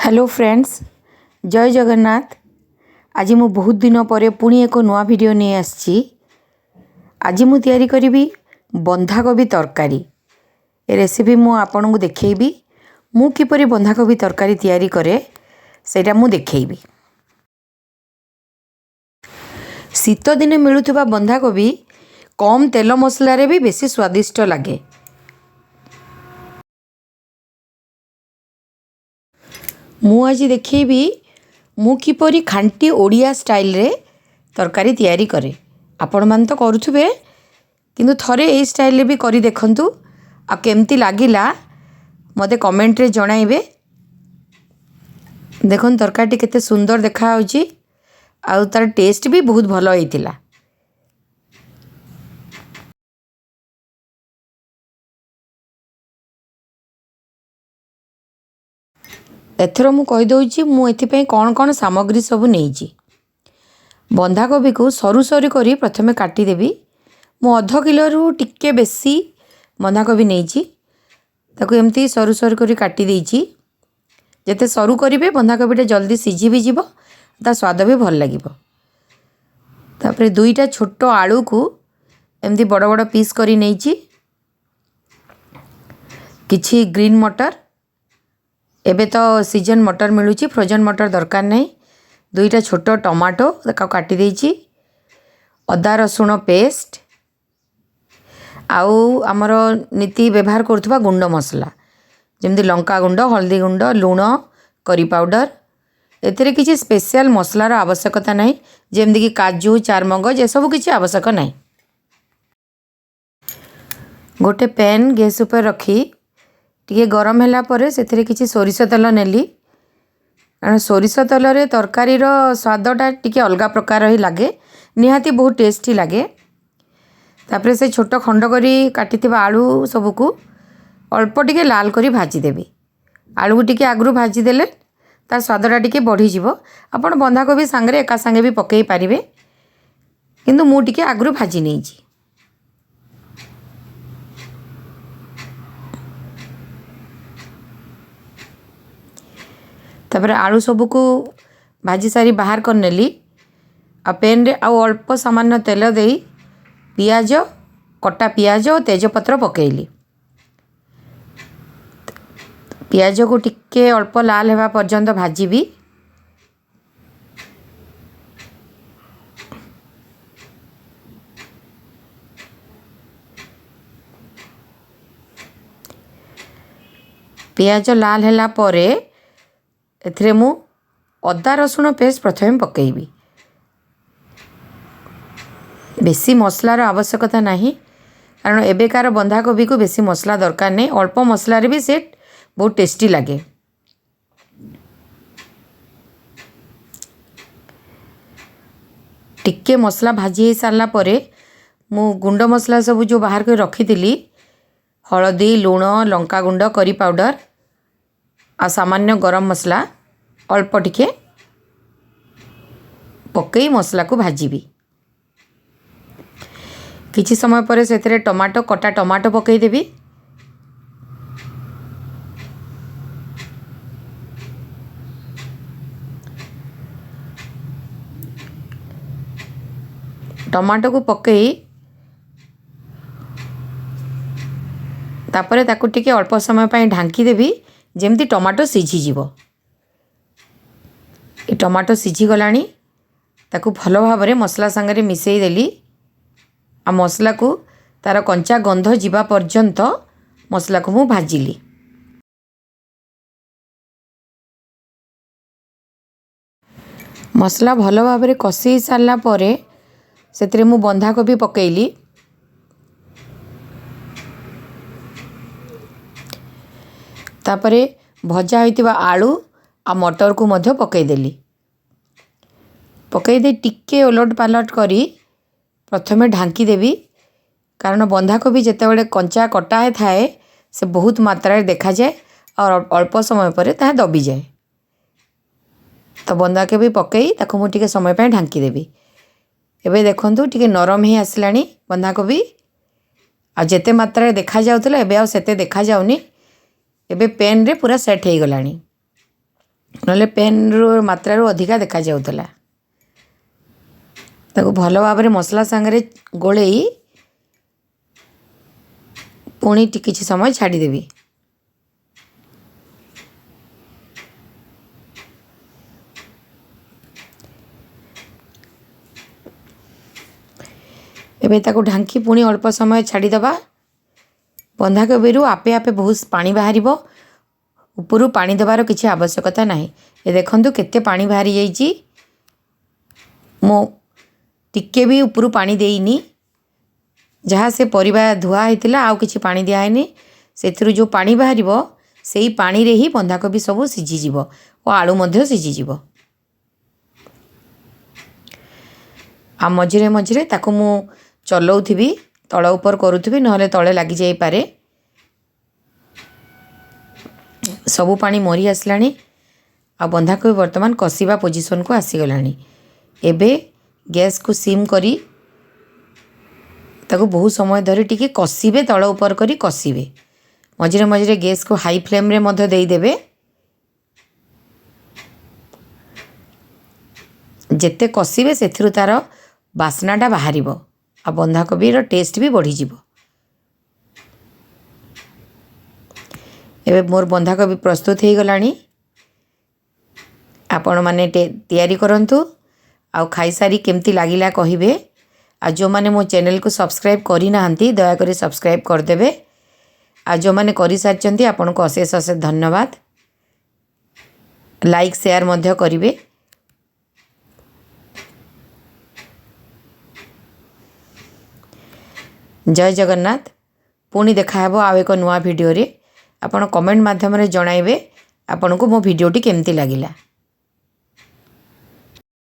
Hello friends, ଜୟ ଜଗନ୍ନାଥ। ଆଜି ମୁଁ ବହୁତ ଦିନ ପରେ ପୁଣି ଏକ ନୂଆ ଭିଡ଼ିଓ ନେଇ ଆସିଛି। ଆଜି ମୁଁ ତିଆରି କରିବି ବନ୍ଧାକୋବି ତରକାରୀ। ଏ ରେସିପି ମୁଁ ଆପଣଙ୍କୁ ଦେଖେଇବି। ମୁଁ କିପରି ବନ୍ଧାକୋବି ତରକାରୀ ତିଆରି କରେ ସେଇଟା ମୁଁ ଦେଖେଇବି। ଶୀତ ଦିନେ ମିଳୁଥିବା ବନ୍ଧାକୋବି କମ୍ ତେଲ ମସଲାରେ ବି ବେଶୀ ସ୍ୱାଦିଷ୍ଟ ଲାଗେ। ମୁଁ ଆଜି ଦେଖେଇବି ମୁଁ କିପରି ଖାଣ୍ଟି ଓଡ଼ିଆ ଷ୍ଟାଇଲରେ ତରକାରୀ ତିଆରି କରେ। ଆପଣମାନେ ତ କରୁଥିବେ, କିନ୍ତୁ ଥରେ ଏଇ ଷ୍ଟାଇଲରେ ବି କରି ଦେଖନ୍ତୁ, ଆଉ କେମିତି ଲାଗିଲା ମୋତେ କମେଣ୍ଟରେ ଜଣାଇବେ। ଦେଖନ୍ତୁ ତରକାରୀଟି କେତେ ସୁନ୍ଦର ଦେଖାହେଉଛି, ଆଉ ତା'ର ଟେଷ୍ଟ ବି ବହୁତ ଭଲ ହେଇଥିଲା। ଏଥର ମୁଁ କହିଦେଉଛି ମୁଁ ଏଥିପାଇଁ କ'ଣ କ'ଣ ସାମଗ୍ରୀ ସବୁ ନେଇଛି। ବନ୍ଧାକୋବିକୁ ସରୁ ସରୁ କରି ପ୍ରଥମେ କାଟିଦେବି। ମୁଁ ଅଧ କିଲୋରୁ ଟିକେ ବେଶୀ ବନ୍ଧାକୋବି ନେଇଛି। ତାକୁ ଏମିତି ସରୁ ସରୁ କରି କାଟି ଦେଇଛି। ଯେତେ ସରୁ କରିବେ ବନ୍ଧାକୋବିଟା ଜଲ୍ଦି ସିଝି ବି ଯିବ, ତା ସ୍ୱାଦ ବି ଭଲ ଲାଗିବ। ତାପରେ ଦୁଇଟା ଛୋଟ ଆଳୁକୁ ଏମିତି ବଡ଼ ବଡ଼ ପିସ୍ କରି ନେଇଛି। କିଛି ଗ୍ରୀନ୍ ମଟର, ଏବେ ତ ସିଜନ୍ ମଟର ମିଳୁଛି, ଫ୍ରୋଜନ୍ ମଟର ଦରକାର ନାହିଁ। ଦୁଇଟା ଛୋଟ ଟମାଟୋ ତାକୁ କାଟି ଦେଇଛି। ଅଦା ରସୁଣ ପେଷ୍ଟ, ଆଉ ଆମର ନୀତି ବ୍ୟବହାର କରୁଥିବା ଗୁଣ୍ଡ ମସଲା, ଯେମିତି ଲଙ୍କା ଗୁଣ୍ଡ, ହଳଦୀ ଗୁଣ୍ଡ, ଲୁଣ, କରି ପାଉଡ଼ର। ଏଥିରେ କିଛି ସ୍ପେଶିଆଲ୍ ମସଲାର ଆବଶ୍ୟକତା ନାହିଁ, ଯେମିତିକି କାଜୁ, ଚାରମଗଜ, ଏସବୁ କିଛି ଆବଶ୍ୟକ ନାହିଁ। ଗୋଟେ ପ୍ୟାନ୍ ଗ୍ୟାସ୍ ଉପରେ ରଖି ଟିକେ ଗରମ ହେଲା ପରେ ସେଥିରେ କିଛି ସୋରିଷ ତେଲ ନେଲି, କାରଣ ସୋରିଷ ତେଲରେ ତରକାରୀର ସ୍ୱାଦଟା ଟିକେ ଅଲଗା ପ୍ରକାର ହିଁ ଲାଗେ, ନିହାତି ବହୁତ ଟେଷ୍ଟି ଲାଗେ। ତାପରେ ସେ ଛୋଟ ଖଣ୍ଡ କରି କାଟିଥିବା ଆଳୁ ସବୁକୁ ଅଳ୍ପ ଟିକେ ଲାଲ କରି ଭାଜିଦେବି। ଆଳୁକୁ ଟିକେ ଆଗରୁ ଭାଜିଦେଲେ ତା ସ୍ୱାଦଟା ଟିକେ ବଢ଼ିଯିବ। ଆପଣ ବନ୍ଧାକୋବି ସାଙ୍ଗରେ ଏକା ସାଙ୍ଗେ ବି ପକାଇ ପାରିବେ, କିନ୍ତୁ ମୁଁ ଟିକେ ଆଗରୁ ଭାଜି ନେଇଛି। ତାପରେ ଆଳୁ ସବୁକୁ ଭାଜି ସାରି ବାହାର କରିନେଲି। ଆଉ ପ୍ୟାନ୍ରେ ଆଉ ଅଳ୍ପ ସାମାନ୍ୟ ତେଲ ଦେଇ ପିଆଜ, କଟା ପିଆଜ ଓ ତେଜପତ୍ର ପକାଇଲି। ପିଆଜକୁ ଟିକେ ଅଳ୍ପ ଲାଲ ହେବା ପର୍ଯ୍ୟନ୍ତ ଭାଜିବି। ପିଆଜ ଲାଲ ହେଲା ପରେ ଏଥିରେ ମୁଁ ଅଦା ରସୁଣ ପେଷ୍ଟ ପ୍ରଥମେ ପକାଇବି। ବେଶୀ ମସଲାର ଆବଶ୍ୟକତା ନାହିଁ, କାରଣ ଏବେକାର ବନ୍ଧାକୋବିକୁ ବେଶୀ ମସଲା ଦରକାର ନାହିଁ। ଅଳ୍ପ ମସଲାରେ ବି ସେ ବହୁତ ଟେଷ୍ଟି ଲାଗେ। ଟିକେ ମସଲା ଭାଜି ହେଇସାରିଲା ପରେ ମୁଁ ଗୁଣ୍ଡ ମସଲା ସବୁ ଯେଉଁ ବାହାର କରି ରଖିଥିଲି, ହଳଦୀ, ଲୁଣ, ଲଙ୍କାଗୁଣ୍ଡ, କରି ପାଉଡ଼ର ଆଉ ସାମାନ୍ୟ ଗରମ ମସଲା ଅଳ୍ପ ଟିକେ ପକାଇ ମସଲାକୁ ଭାଜିବି। କିଛି ସମୟ ପରେ ସେଥିରେ ଟମାଟୋ, କଟା ଟମାଟୋ ପକାଇଦେବି। ଟମାଟୋକୁ ପକାଇ ତାପରେ ତାକୁ ଟିକେ ଅଳ୍ପ ସମୟ ପାଇଁ ଢାଙ୍କିଦେବି, ଯେମିତି ଟମାଟୋ ସିଝିଯିବ। ଏ ଟମାଟୋ ସିଝିଗଲାଣି, ତାକୁ ଭଲ ଭାବରେ ମସଲା ସାଙ୍ଗରେ ମିଶାଇ ଦେଲି। ଆଉ ମସଲାକୁ ତା'ର କଞ୍ଚା ଗନ୍ଧ ଯିବା ପର୍ଯ୍ୟନ୍ତ ମସଲାକୁ ମୁଁ ଭାଜିଲି। ମସଲା ଭଲ ଭାବରେ କଷି ସାରିଲା ପରେ ସେଥିରେ ମୁଁ ବନ୍ଧାକୋବି ପକାଇଲି। ତାପରେ ଭଜା ହୋଇଥିବା ଆଳୁ ଆଉ ମଟରକୁ ମଧ୍ୟ ପକାଇଦେଲି। ପକାଇ ଦେଇ ଟିକେ ଓଲଟ ପାଲଟ କରି ପ୍ରଥମେ ଢାଙ୍କିଦେବି, କାରଣ ବନ୍ଧାକୋବି ଯେତେବେଳେ କଞ୍ଚା କଟା ଥାଏ ସେ ବହୁତ ମାତ୍ରାରେ ଦେଖାଯାଏ ଆଉ ଅଳ୍ପ ସମୟ ପରେ ତାହା ଦବିଯାଏ। ତ ବନ୍ଧାକୋବି ପକାଇ ତାକୁ ମୁଁ ଟିକେ ସମୟ ପାଇଁ ଢାଙ୍କିଦେବି। ଏବେ ଦେଖନ୍ତୁ ଟିକେ ନରମ ହେଇ ଆସିଲାଣି ବନ୍ଧାକୋବି, ଆଉ ଯେତେ ମାତ୍ରାରେ ଦେଖାଯାଉଥିଲା ଏବେ ଆଉ ସେତେ ଦେଖାଯାଉନି। ଏବେ ପ୍ୟାନ୍ରେ ପୁରା ସେଟ୍ ହେଇଗଲାଣି। ନହେଲେ ପ୍ୟାନ୍ରୁ ମାତ୍ରାରୁ ଅଧିକା ଦେଖାଯାଉଥିଲା। ତାକୁ ଭଲ ଭାବରେ ମସଲା ସାଙ୍ଗରେ ଗୋଳେଇ ପୁଣି କିଛି ସମୟ ଛାଡ଼ିଦେବି। ଏବେ ତାକୁ ଢାଙ୍କି ପୁଣି ଅଳ୍ପ ସମୟ ଛାଡ଼ିଦେବା। ବନ୍ଧାକୋବିରୁ ଆପେ ଆପେ ବହୁତ ପାଣି ବାହାରିବ, ଉପରୁ ପାଣି ଦେବାର କିଛି ଆବଶ୍ୟକତା ନାହିଁ। ଏ ଦେଖନ୍ତୁ କେତେ ପାଣି ବାହାରି ଯାଇଛି। ମୁଁ ଟିକେ ବି ଉପରୁ ପାଣି ଦେଇନି, ଯାହା ସେ ପରିବା ଧୁଆ ହେଇଥିଲା ଆଉ କିଛି ପାଣି ଦିଆହେଇନି। ସେଥିରୁ ଯେଉଁ ପାଣି ବାହାରିବ ସେଇ ପାଣିରେ ହିଁ ବନ୍ଧାକୋବି ସବୁ ସିଝିଯିବ ଓ ଆଳୁ ମଧ୍ୟ ସିଝିଯିବ। ଆଉ ମଝିରେ ମଝିରେ ତାକୁ ମୁଁ ଚଲାଉଥିବି, ତଳ ଉପର କରୁଥିବି, ନହେଲେ ତଳେ ଲାଗିଯାଇପାରେ। ସବୁ ପାଣି ମରି ଆସିଲାଣି ଆଉ ବନ୍ଧାକୋବି ବର୍ତ୍ତମାନ କଷିବା ପୋଜିସନ୍କୁ ଆସିଗଲାଣି। ଏବେ ଗ୍ୟାସ୍କୁ ସିମ୍ କରି ତାକୁ ବହୁତ ସମୟ ଧରି ଟିକେ କଷିବେ, ତଳ ଉପର କରି କଷିବେ। ମଝିରେ ମଝିରେ ଗ୍ୟାସ୍କୁ ହାଇ ଫ୍ଲେମ୍ରେ ମଧ୍ୟ ଦେଇଦେବେ। ଯେତେ କଷିବେ ସେଥିରୁ ତା'ର ବାସ୍ନାଟା ବାହାରିବ ଆଉ ବନ୍ଧାକୋବିର ଟେଷ୍ଟ ବି ବଢ଼ିଯିବ। ଏବେ ମୋର ବନ୍ଧାକୋବି ପ୍ରସ୍ତୁତ ହେଇଗଲାଣି। ଆପଣମାନେ ତିଆରି କରନ୍ତୁ ଆଉ ଖାଇସାରି କେମିତି ଲାଗିଲା କହିବେ। ଆଉ ଯେଉଁମାନେ ମୋ ଚ୍ୟାନେଲକୁ ସବସ୍କ୍ରାଇବ୍ କରିନାହାନ୍ତି ଦୟାକରି ସବସ୍କ୍ରାଇବ୍ କରିଦେବେ। ଆଉ ଯେଉଁମାନେ କରିସାରିଛନ୍ତି ଆପଣଙ୍କୁ ଅଶେଷ ଅଶେଷ ଧନ୍ୟବାଦ। ଲାଇକ୍ ସେୟାର ମଧ୍ୟ କରିବେ। ଜୟ ଜଗନ୍ନାଥ। ପୁଣି ଦେଖାହେବ ଆଉ ଏକ ନୂଆ ଭିଡ଼ିଓରେ। ଆପଣ କମେଣ୍ଟ ମାଧ୍ୟମରେ ଜଣାଇବେ ଆପଣଙ୍କୁ ମୋ ଭିଡ଼ିଓଟି କେମିତି ଲାଗିଲା।